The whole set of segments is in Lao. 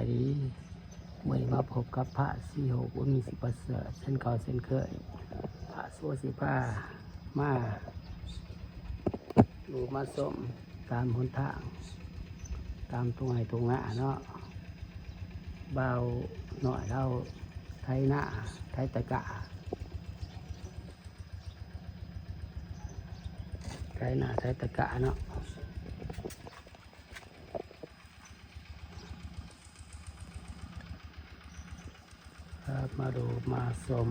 ມື້ນີ້ມາພົບກັບພະສີໂຫ ບຸນມີ ສີປະເສີດ ເຊັ່ນເກົ່າເຊັ່ນເຄີຍ. ພະສີໂຫຊິພາມາດູມາຊົມຕາມຫົນທາງ ຕາມທົ່ງໄຮ່ທົ່ງນາເນາະ. ບ່າວນ້ອຍລາວໄຖນາ ໄຖຕະກະ ໄຖນາ ໄຖຕະກະເນາະ. ມາດູມາຊົມ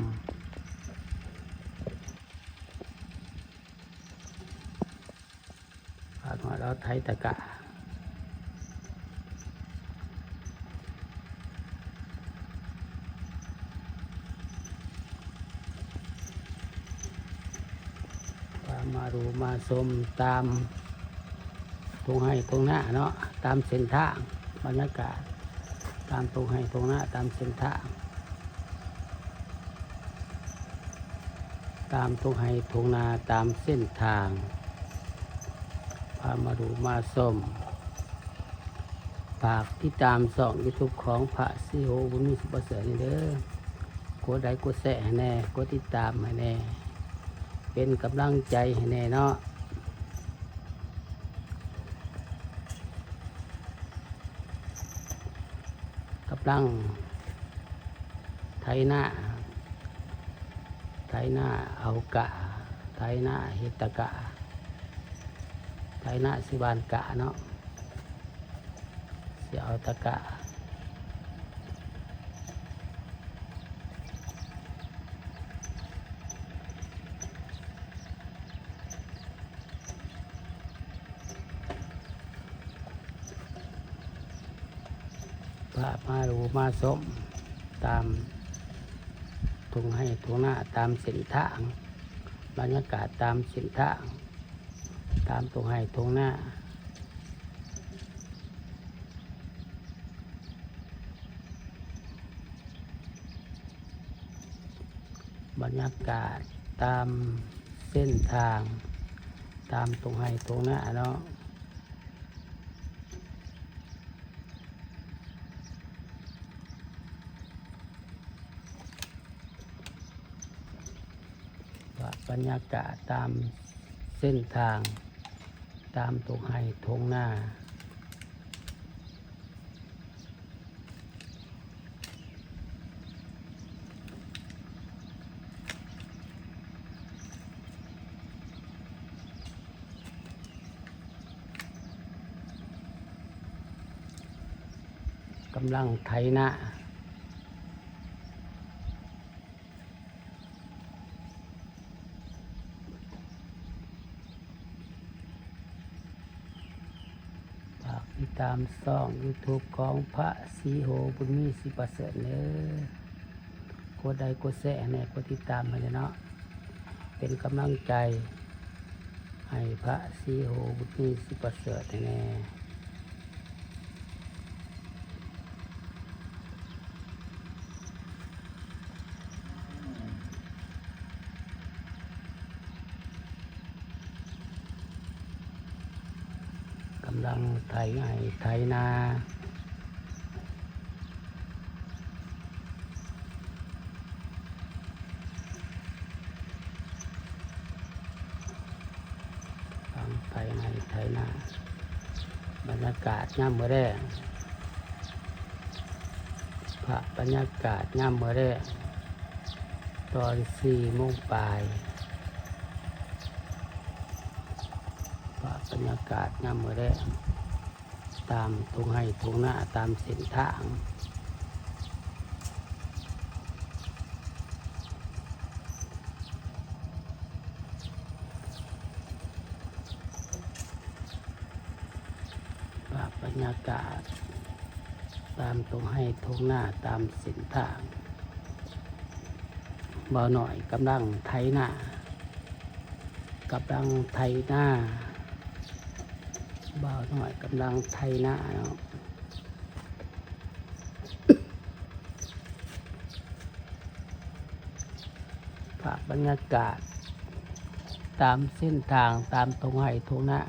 ພາມາລາວໄຖຕະກະ. ພາມາດູມາຊົມຕາມທົ່ງໄຮ່ທົ່ງນາເນາະ ຕາມເສັ້ນທາງ ບັນຍາກາດຕາມທົ່ງໄຮ່ທົ່ງນາ ຕາມເສັ້ນທາງ ຕາມທົ່ງໄຮ່ທົ່ງນາ ຕາມເສັ້ນທາງ. ພາມາດູມາຊົມ ຝາກຕິດຕາມຊ່ອງຢູທູບຂອງພະສີໂຫ ບຸນມີ ສີປະເສີດນີ້ເດີ. ກົດໄລກົດແຊໃຫ້ແດ່ ກົດຕິດຕາມໃຫ້ແດ່ ເປັນກຳລັງໃຈໃຫ້ແດ່ເນາະ. ກຳລັງໄຖນາ ໄຖນາເອົາກະ ໄຖນາເຮັດຕະກະ ໄຖນາຊິຫວ່ານກະເນາະ ຊິເອົາຕະກະ. ພາມາດູມາຊົມຕາມທົ່ງໄຮ່ທົ່ງນາ ຕາມເສັ້ນທາງ ບັນຍາກາດຕາມເສັ້ນທາງ ຕາມທົ່ງໄຮ່ທົ່ງນາ. ບັນຍາກາດຕາມເສັ້ນທາງ ຕາມທົ່ງໄຮ່ທົ່ງນາເນາະ. ພາບບັນຍາກາດຕາມເສັ້ນທາງ ຕາມທົ່ງໄຮ່ທົ່ງນາ. ກຳລັງໄຖນາ. ຝາກຕິດຕາມຊ່ອງຢູທູບຂອງພະສີໂຫ ບຸນມີ ສີປະເສີດເດີ. ກົດໄລກົດແຊໃຫ້ແດ່ ກົດຕິດຕາມໃຫ້ແດ່ເນາະ ເປັນກຳລັງໃຈໃຫ້ພະສີໂຫ ບຸນມີ ສີປະເສີດໃຫ້ແດ່. ກຳລັງໄຖໄຮ່ໄຖນາ. ກຳລັງໄຖໄຮ່ໄຖນາ. ບັນຍາກາດຍາມມື້ແລງ. ພາບບັນຍາກາດຍາມມື້ແລງ ຕອນສີ່ໂມງປາຍ. ພາບບັນຍາກາດຍາມມື້ແລງ ຕາມທົ່ງໄຮ່ທົ່ງນາ ຕາມເສັ້ນທາງ. ພາບບັນຍາກາດຕາມທົ່ງໄຮ່ທົ່ງນາ ຕາມເສັ້ນທາງ. ບ່າວນ້ອຍກຳລັງໄຖນາ ກຳລັງໄຖນາ. ບ່າວນ້ອຍກຳລັງໄຖນາເນາະ. ພາບບັນຍາກາດຕາມເສັ້ນທາງ ຕາມທົ່ງໄຮ່ທົ່ງນາ.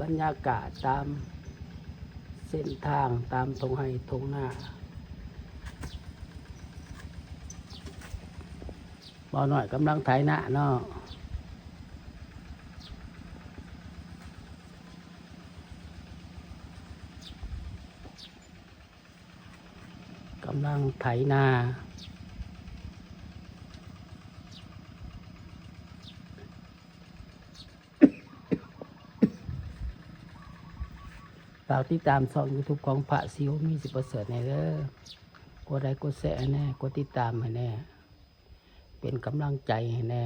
ບັນຍາກາດຕາມເສັ້ນທາງ ຕາມທົ່ງໄຮ່ທົ່ງນາ. ບ່າວນ້ອຍກຳລັງໄຖນາເນາະ. ກຳລັງໄຖນາ. ຝາກຕິດຕາມຊ່ອງຢູທູບຂອງພະສີບຸນມີ ຊິປະເສີດແດ່ເດີ. ກົດໄລກົດແຊໃຫ້ແດ່ ກົດຕິດຕາມໃຫ້ແດ່ ເປັນກຳລັງໃຈໃຫ້ແດ່.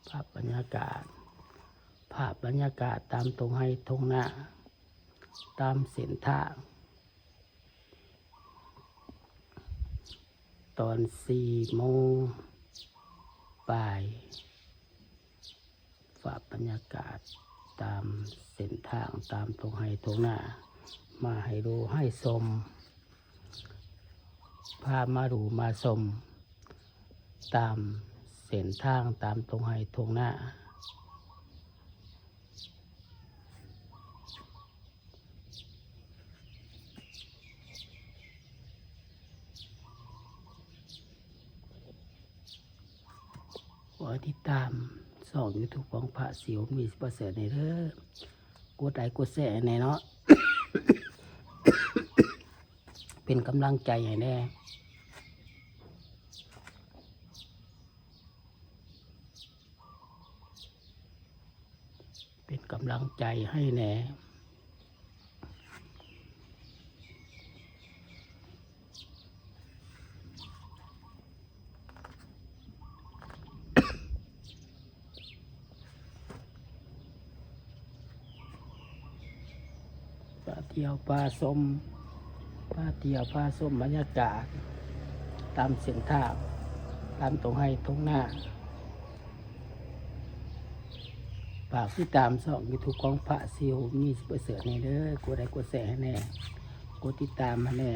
ພາບບັນຍາກາດ ພາບບັນຍາກາດຕາມທົ່ງໄຮ່ທົ່ງນາ ຕາມເສັ້ນທາງ ຕອນສີ່ໂມງປາຍ. ພາບບັນຍາກາດຕາມເສັ້ນທາງ ຕາມທົ່ງໄຮ່ທົ່ງນາ ມາໃຫ້ດູໃຫ້ຊົມ ພາມາດູມາຊົມ ຕາມເສັ້ນທາງ ຕາມທົ່ງໄຮ່ທົ່ງນາ. ຂໍຕິດຕາມຊ່ອງຢູທູບຂອງພະສີບຸນມີ ຊິປະເສີດແດ່ເດີ. ກົດໄລກົດແຊໃຫ້ແດ່ເນາະ ເປັນກຳລັງໃຈໃຫ້ແດ່. ເປັນກຳລັງໃຈໃຫ້ແດ່. ພາທ່ຽວພາຊົມ ພາທ່ຽວພາຊົມບັນຍາກາດຕາມເສັ້ນທາງ ຕາມທົ່ງໄຮ່ທົ່ງນາ. ຝາກຕິດຕາມຊ່ອງຢູທູບຂອງພະສີບຸນມີ ຊິປະເສີດແດ່ເດີ. ກົດໄລກົດແຊໃຫ້ແດ່ ກົດຕິດຕາມໃຫ້ແດ່.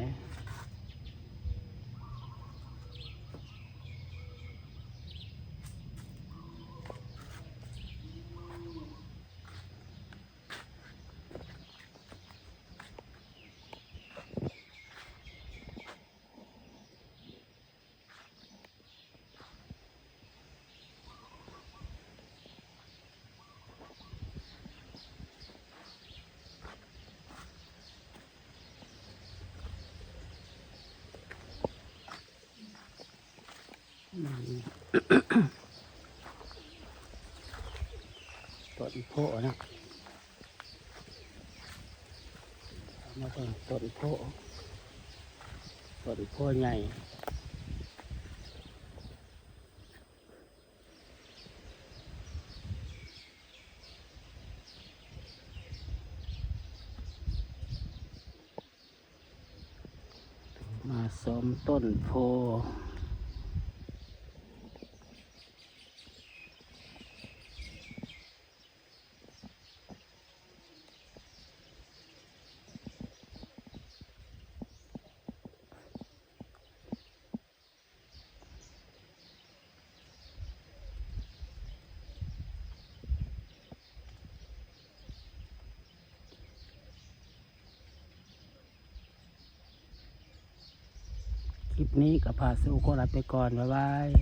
ອືມ ຕົ້ນໂພນະ ມາເບິ່ງຕົ້ນໂພ ຕົ້ນໂພໃຫຍ່. ມາຊົມຕົ້ນໂພ. ຄລິບນີ້ກໍພາສູ່ຄົນລາໄປກ່ອນ ບາຍບາຍ.